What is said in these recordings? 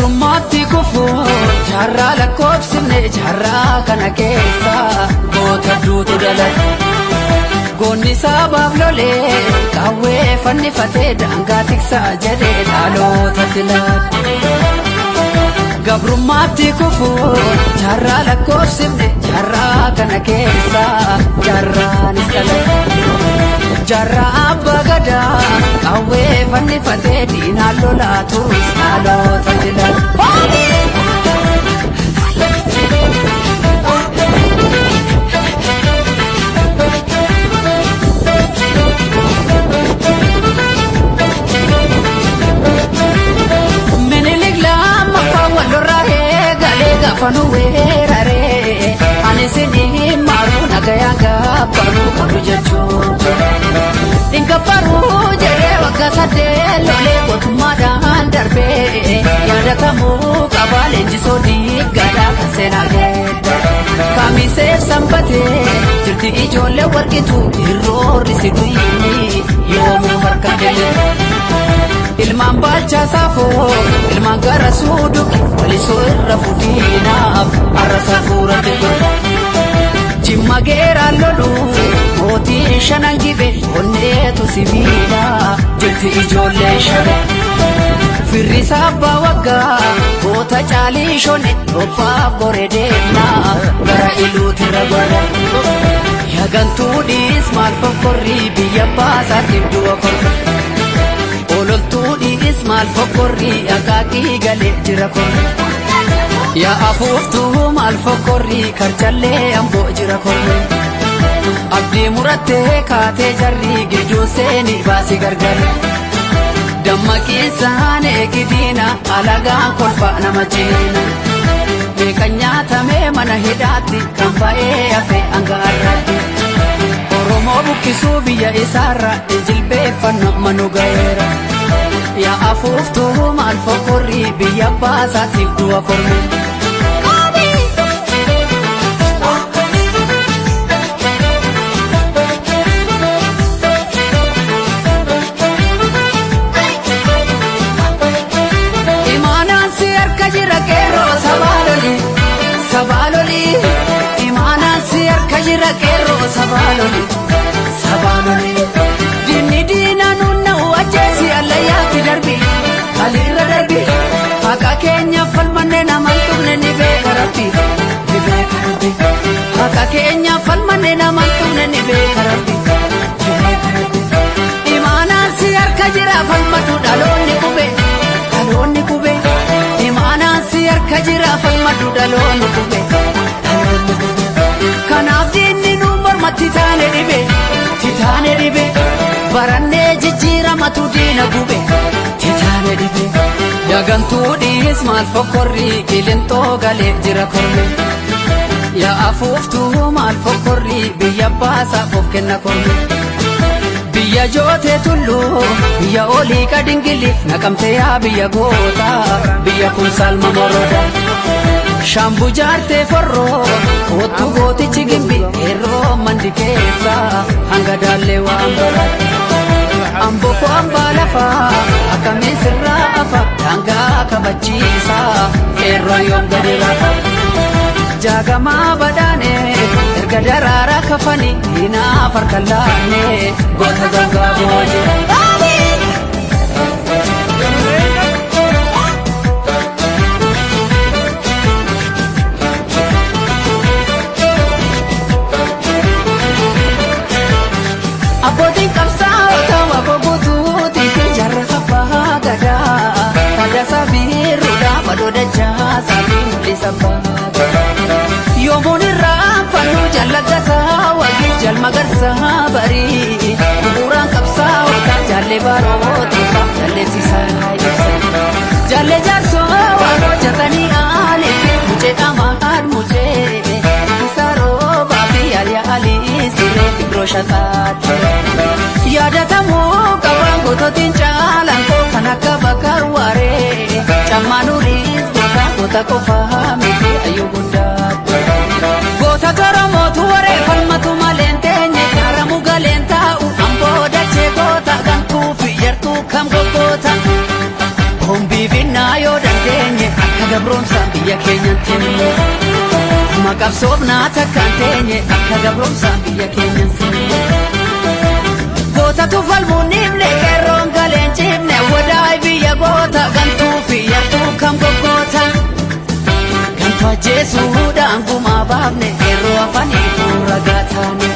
Gabrummaatti kufuun jaarraa lakkoofsifne jaarraa kana keessa goota duutu dhalate. Goonni sabaaf lolee qawwee fannifatee daangaa tiksaa jedhee dhaloota filaate. Gabrummaatti kufuun jaarraa lakkoofsifne jaarraa kana keessa jaarraanis dhalate. Jaarraa abbaa gadaa qawwee fannifatee diinaan lolaa turus dhaloota filaate. Minilik lammaffaa wal lorraa eegalee gaafa nu weeraree ani isinii maruu nagayaan gabbaruu qabdu jechuun. Ingabbaruu jedhee waggaa 8 lolee gootummaadhaan darbee yaadatamuu qaba leenjisoo diiggaadhaa kan seenaa geedda. Kamiseef sanbatee jirti ijoollee warqitu irroorri si duyini yoomuu harka kenne. Ilmaan baalchaa saafoo ilmaan gara suuduqi walisoo irra fuudhiinaaf har'a safuura xiqqoo. Jimma geeraan lolu mootiin shanan gibe onneetu sibiila jirti ijoollee shabe. Firri sabbaa waggaa goota caalii shone dhophaaf gore deemnaa gara iluutirra gore. Yagantuudhis maal fokkorrii biyya baasaatiif du'a korre. Ololtuudhis maal fokkorrii akaakii galee jira korre. Yaa afuuftuu maal fokkorrii karchallee amboo jira korre. Abdii murattee kaatee jarrii gidduu seeni baasii gargar. Dammaqiinsaan eegidiina alagaan kolfa nama ciina. Meeqa nyaatamee mana hidhaatti kan ba'ee hafe hanga har'aatti. Oromoo buqqisuu biyya isaarra jilbeeffanna manu ga'eera. Yaa afuuftuu maal fokkorrii biyya baasaatiif du'a korme. Imaanaan si harka jira qeerroo sabaa loli sabaa loli. Imaanaan si harka jira qeerroo sabaa loli sabaa loli. Diinni diinaa nunna'u ajjeesi allayyaatti darbi alirra darbi. Haqa keenya falmanne naman tuqne ni beeka rabbi ni beeka rabbi. Haqa keenya falmanne naman tuqne ni beeka rabbi ni beeka rabbi. Imaanaan si harka jira falmatu dhaloonni qube dhaloonni qube. Imaanaan si harka jira falmatu dhaloonni qube dhaloonni qube. Kanaaf diinni nu mormatti taane dhibe titaane dhibe barannee jijjiiramatu diina gube titaane dhibe. Yagantuudhis maal fokkorrii qilintoo galee jira korme. Yaa afuuftuu maal fokkorrii biyya baasaaf of kenna korme. Biyya jootee tulluu biyya olii qadingili naqamtee yaa biyya goota biyya kun salma moroda. Shambu jaartee forroo kottu gootichi gimbi yeroo mandi keessa hanga daallee waan barate. Amboo koo hambaa lafaa akkamiin sirraa afa daangaa kabachiisa qeerroo yoom gadi rafa. Jaagamaa badhaane erga daraaraa kafanii diinaaf harka laanne goota gangaa booje. Abbootiin qabsaa'ota waboo guutuutii fi jaarraa abbaa gadaa. Taaddasa Biirruudhaa badoo dachaasaa fi mul'isa abbaa gadaa. Yoomuun irraa fannoo jallagasaa wagii jalma garsaa barii. Bu'uuraan qabsaa'ota jaallee barootuufa jalleessisaa ibsa. Jaallee jaarsoo waan hojjetanii aalee fi mucee dhamaan mucee. Isa roobaa fi yaaliyaa alii siree fibroo shaqaatti. Yaadatamuu qabaan gootootiin caalaan koo kan akka bakar waaree. Cammaan uriis goota goota qofaa miti ayyuu guddaatti. Goota garoomotu waree falmatu maleen teenye kaaramu galeen taa'u amboo dachee goota gantuu fi yartuu kam goggoota. Hombii binnaa yoo dandeenye biyya keenyatti. Maqabsoofnaa takkaan teenye akka gabroomsaan biyya keenyatti. Gootatu falmuun dhiibne qeerroon galeen ciifne wadaay biyya goota gantuu fi yartuu kam goggoota. Gantu ajjeesuudhaan gumaa baafne qeerroo afanii fuura gaataane.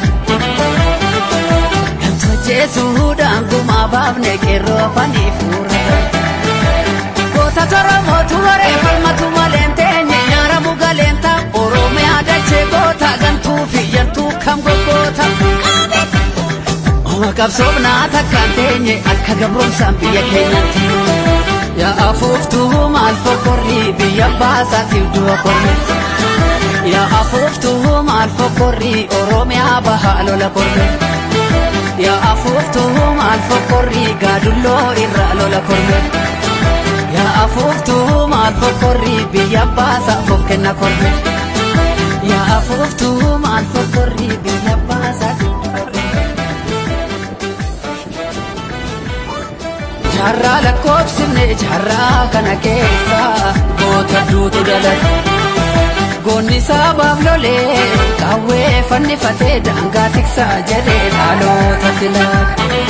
Gantu ajjeesuudhaan gumaa baafne qeerroo afanii fuura gaataane. Goota Oromootu waree falmatu maleen teenye nyaaramu galeen ta'a Oromiyaa dachee goota gantuu fi yartuu kam goggoota. Oma qabsoofnaa takkaan teenye akka gabroomsaan biyya keenyatti. Yaa afuuftuu maal fokkorrii biyya baasaatiif du'a korme. Yaa afuuftuu maal fokkorrii Oromiyaa bahaa lola korme. Yaa afuuftuu maal fokkorrii gaadulloo irraa lola korme. Yaa afuuftuu maal fokkorrii biyya baasaaf of kenna korme. Yaa afuuftuu maal fokkorrii biyya baasaatiif du'a korme. Jaarraa lakkoofsifne jaarraa kana keessa goota duutu dhalate. Goonni sabaaf lolee qawwee fannifatee daangaa tiksaa jedhee dhaloota filaate.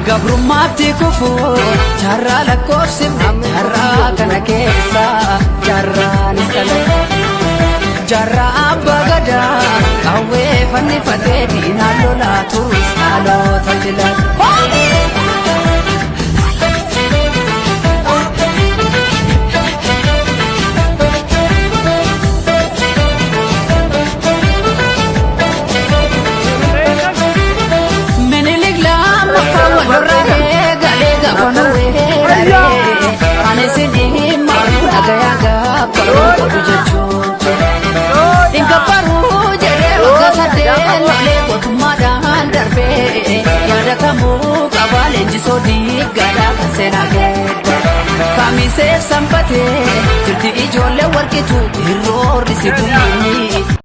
Gabrummaatti kufuun jaarraa lakkoofsifne jaarraa kana keessa jaarraanis dhalate. Jaarraa abbaa gadaa qawwee fannifatee diinaan lolaa turus dhaloota filaate. Minilik lammaffaa walirraa eegalee gaafa nu weeraree ani isin maru dhagayaa gabbaruu godhu jechuun hin gabbaruu jedhee waggaa saddeet lolee gootummaadhaan darbee yaadatamuu qaba leenjisoo diiggaadhaa kan seenaa geedda kamiseef sanbatee jirti ijoollee warqitu hirroorri si dummini.